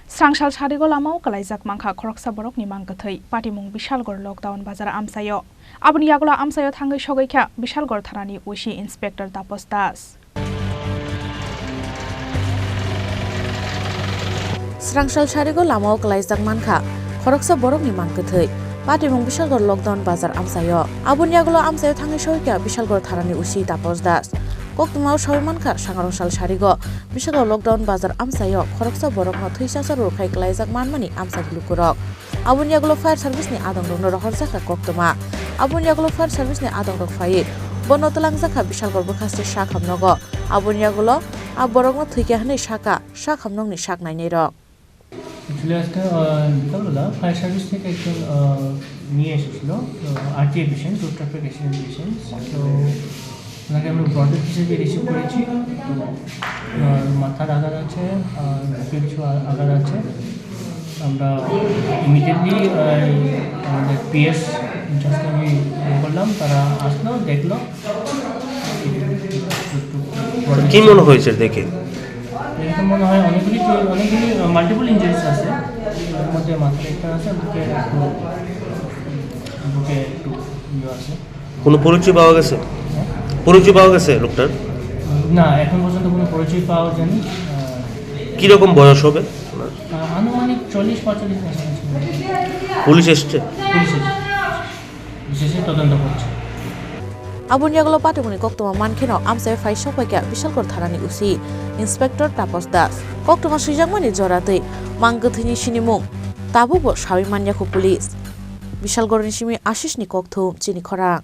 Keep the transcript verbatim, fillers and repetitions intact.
Srangsal sarigo lamao kwlaijak mankha khoroksa borokni mang kwthwi, patimung Bishalgarh Lokdon bazar amchaio. Aboni yagulo amchaio thangwi sogwi kha Bishalgarh thanani O C Inspector Taposh Das. Srangsal sarigo lamao kwlaijak mankha khoroksa borokni mang kwthwi, patimung Bishalgarh Lokdon bazar amchaio. Aboni yagulo amchaio thangwi sogwi kha Bishalgarh thanani O C Taposh Das. Koktwmao sawi mankha, sangrong sal sarigo Bishalgarh Lokdon bazar amchaio khoroksa borokno thwi chachar rwkhai kwlaijak manmani amchani lukurok. Aboni yagulo fire service ni adongrokno rohorjakha koktwma. Aboni yagulo fire service ni adongrok phaiwi bono twlangjakha Bishalgarh bwkhaste sak hamnogo. Aboni yagulo a borokno thwikha hwnwi sakha sak hamnokni sak nainairok. Actually, আজকে, আহ, বিকালবেলা fire service থেকে একজন, আহ, নিয়ে এসেছিল, আহ, RTI patient, road traffic accident patient. তো ওনাকে আমরা ব্রডহেড হিসেবে রিসিভ করেছি। তো, আহ, মাথার আঘাত আছে, আর বুকে কিছু আ-, আঘাত আছে। আমরা ইমিডিয়েটলি, আহ, আমাদের পিএস ইনচার্জকে আমি ফোন করলাম, তারা আসলো, দেখলো। কি মনে হয়েছে দেখে? দেখে মনে হয় অনেকগুলি, অনেকগুলি, আহ, মাল্টিপল ইনজুরিজ আছে। এর মধ্যে মাথার একটা আছে, বুকে একটু, বুকে একটু ইয়ে আছে। কোনো পরিচয় পাওয়া গেছে? হ্যাঁ? পরিচয় পাওয়া গেছে লোকটার? না, এখন পর্যন্ত কোনো পরিচয় পাওয়া যায়নি। আহ, কিরকম বয়স হবে ওনার? আহ, আনুমানিক চল্লিশ পঁয়তাল্লিশ বছর আছে। পুলিশ এসছে? পুলিশ এসছে। বিশেষ তদন্ত করছে। Aboni yagulo patimungni koktwma mankheno amchai phai sokphaikha Bishalgarh thanani O C Inspector Taposh Das. Koktwma swijakmani joratwi mang kwthwini sinimung tabukbo sawi manyakho police. Bishalgarhni simi Ashishni kokthum chini khorang.